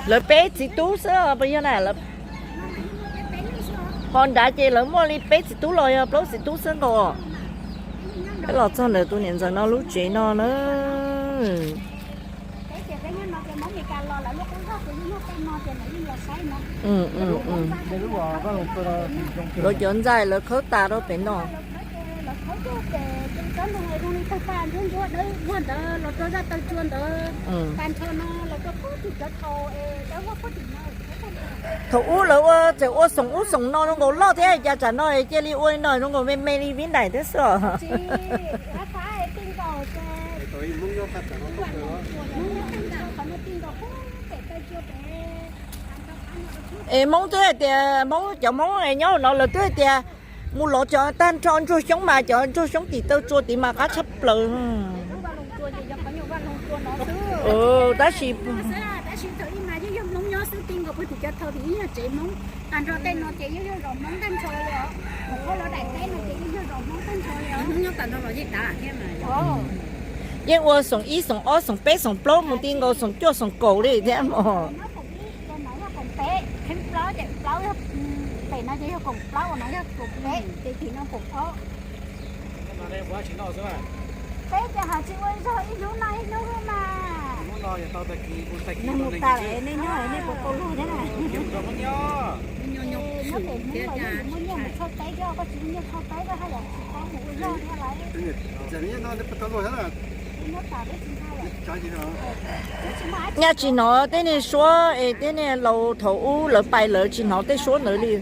Lawv peb txiv tub xwb puas yog na? Ho nrad ces lawv muaj li peb txiv tub los yog plaub txiv tub xwb nkaus. Peb los txog ntawm tus niam ntxawm no lub tsev no na. Lawv cov ntxaij lawv khawb tas rau pem no. Thaum ub lawv ua txawm ua xoom ub xoom no zoo nkaus loj thiab, cas tsam no cia li ua li no zoo nkaus me me li vib ntais thiab xwb os. Es Hmoob twb hais tias, Hmoob, cov Hmoob nyob no lawv twb hais tias mus lov cov tag nrho ntsuag xyoob mas cov ntsuag xyoob tim taw tsua tid mas qab tshaj plaws. Tab sis yeej ua xoom ib xoom ob xoom peb xoom plaub mus ti nkaus xoom cuaj xoom kaum li thiab mos. Nyaj tsis hnov tej niag suab es tej niag laus thaum ub lawv pais lawv tsis hnov tej suab ntawd li.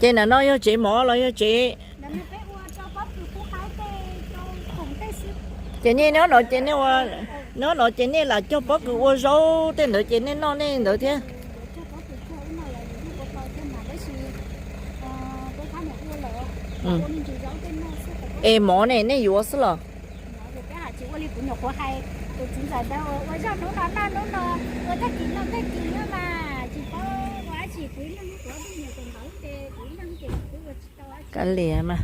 Ces ntawm no yog tsev mov los yog tsev? Ces nej nyob no ces nej ua, nyob no ces nej lam cog pob kws ua zaub tej ntawd ces nej noj nej ntawd thiab. Es mov ne nej yuav xwb los? Ka liam mas.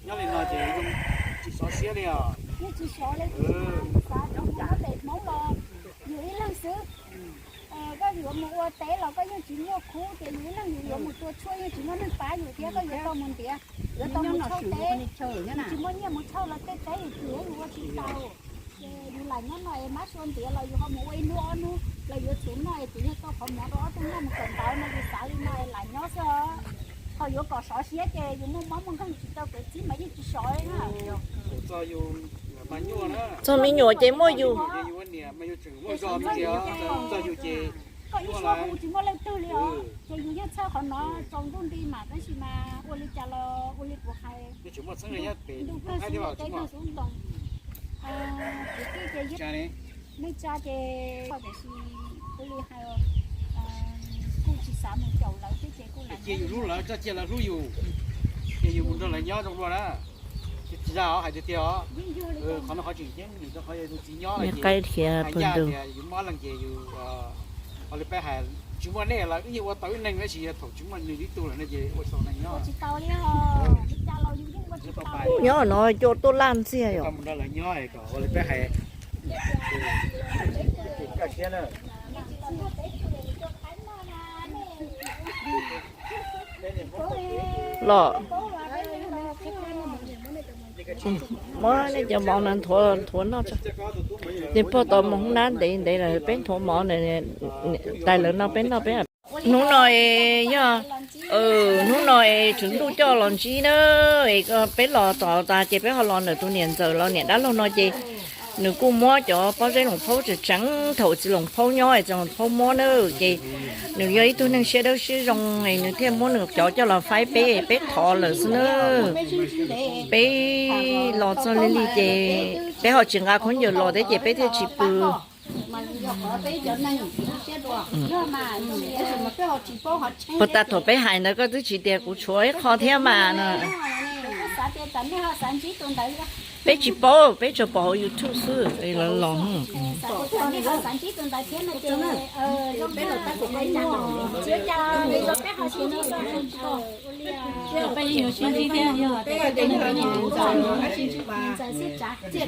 Nyob li no ces tsis sov siab li os. Koj yuav mus ua teb los koj yeej tsis muaj khub, ces yus ib leeg yus yuav mus tua tshuaj yeej tsis muaj neeg pab yus thiab, koj yuav tau mus ntiav, yuav tau mus thauj teb, yus tsis muaj nyiaj mus thauj los tej teb yus txiav yus ua tsis tau. Ces yus lam nyob no es mab sua ntiav los yus ho mus ua ib hnub ob hnub los yuav txhuv noj es tseem yog tau qhov mov rau ob tug noj mus kawm ntawv no yus xav li no es lam nyob xwb. Ho yuav kom sov siab ces yus muaj mob muaj nkeeg yus tsis tau kev txib mas yeej tsis sov na. Txog me nyuam ces muaj yus. Koj ib suab hu tsis muaj leej twg li os, ces yus yeej txhawj qhov no tsaus ntuj nti mas tab sis mas ua li cas los ua li kuv hais, ntuj kawg xwb tej kawg xwb ntoos. Kwv tij ces yeej neej tsa ces tiam sis ua li hais kuj tsis xav mus caum lawv thiab ces kuj lam cia yus hlub lawv, txoj cia lawv hlub yus, ces yus mus nrog lawv nyob zoo dua na. Tsis tsis zaj hais tiag tiag os. Qhov no qhov tseem ceeb yus rau qhov yog tus txiv nyob lawm ces hais ncaj tias yus mob leej ces yus ua li peb hais, tsis muaj nej lawm wb yeej ua tau ib neeg tab sis yog thaum tsis muaj nws ib tug lawm no ces ua tsis tau neeg nyob. Nyob no cua tuaj laj ntxiag yom. Ua li peb hais. Los, muab nej cov mov no nthuav nthuav noj tso. Ces pog tau mus hoob nab ntev ntev lawm peb nthuav mov na, tais lawv no peb noj peb. Hnub no es yog, hnub no es tswv ntuj coj los ntsib na, es peb los tod tas ces peb ho los ntawm tus niam ntxawm los niam dab laug no ces nws kuj muab cov pob zeb loos phaub tseem tseev thaum txiv loos phaub nyob es txiv loos phaub muab na, ces nws yog ib tug neeg siab dawb siab zoo es nws thiaj muab nws cov coj los faib peb, peb thov lawm xwb na. Peb los txog li li ces peb ho tsis nqa khaub ncaws los thiab ces peb thiaj tsis pw. Puas tas thaum peb hais ntawd koj twb tsis tias kuv tshuav ib qho thiab mas no. Peb tsis paub, peb tsuas pom hauv YouTube xwb es lawv los.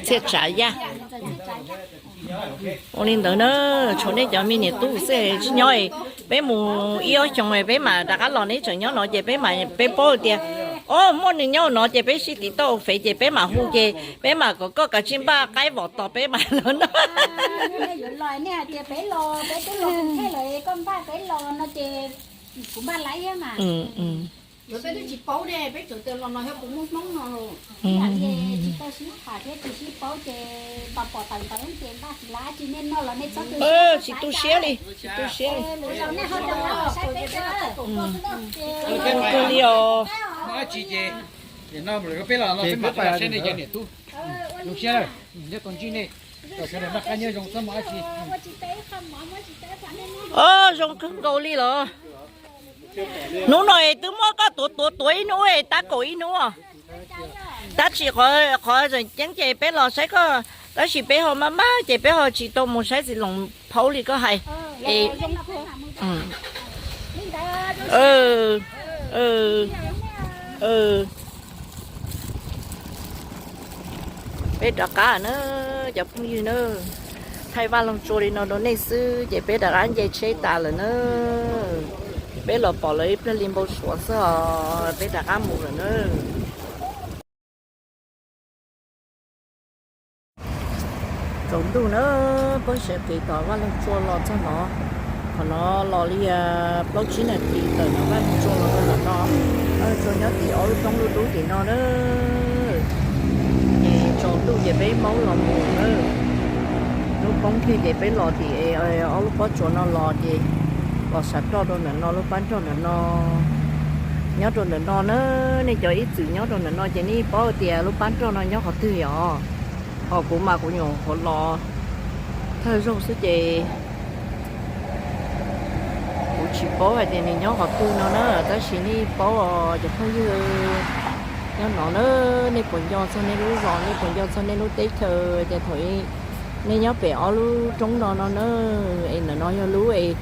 Txhiaj tsav yaj. Ua li ntawd na, tshuav nej cov me niam tub xwb tsis nyob, peb mus ib ob xyoos peb mam rov qab los, neb tseem nyob no ces peb mam, peb paub tias, o, muaj nws nyob no ces peb sib tiv tauj fev ces peb mam hu ces peb mam kom koj kav tsij npaj qaib vom tos peb mam los no. Tsis tu siab li, tsis tu siab li. Kawg li os. Zoo kawg nkaus li los. Hnub no es twb muab koj tuav tuav tuav ib hnub es tab kaum ib hnub. Tab sis qhov tseem ceeb ces peb los saib koj, tab sis peb ho maj maj ces peb ho tsis tau mus saib txiv Loos Phaub li koj hais. Peb rov qab na, cov phooj ywg na, thaij vaj loog tsua li no rau nej xwb ces peb rov qab nce tsheb tas lawm na. Peb los pom lawv ib pliag li npau suav xwb os, peb rov qab mus lawm na. Tsaus ntuj na, peb sawv kev tom vaj loog tsua los txog no. Qhov no los li plaub tsib nas this tawm no vaj loog tsua los rau ntawm no. Vaj loog tsua nyob tim ob lub roob lub dub tim no na. Ces tsaus ntuj ces peb maub los mus na. Hnub poob kiag ces peb los tim ob lub pob tsuas no los ces los sav roj rau ntawm no, lub pab nroj ntawm no. Nyob rau ntawm no na, nej cov ib txwm nyob rau ntawm no ces nej paub tias lub pab nroj no nyob qhov twg os. Ho kuv mas kuv nyuam qhuav los thawj zaug xwb ces kuv tsis paub hais tias nws nyob qhov twg no na, tab sis nej paub os cov phooj ywg nyob no na, nej puas nco txog nej lub zos, nej puas nco txog nej lub teb chaws tias thaum nej nyob pem ob lub roob no no na, es ntawm no yog lub es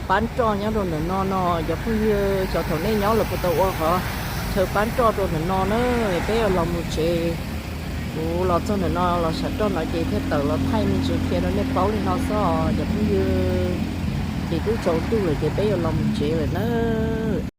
pab nroj nyob rau ntawm no no, cov phooj ywg xyov thaum nej nyob los puas tau ua qhov chaw pab nroj rau ntawm no na, peb yuav los mus tsev. Kuv los txog ntawm no los sav roj no ces thiaj tawm los thaij me ntsis qhia rau nej paub li no xwb os cov phooj ywg. Ces twb tsaus ntuj lawm ces peb yuav los mus tsev lawm na.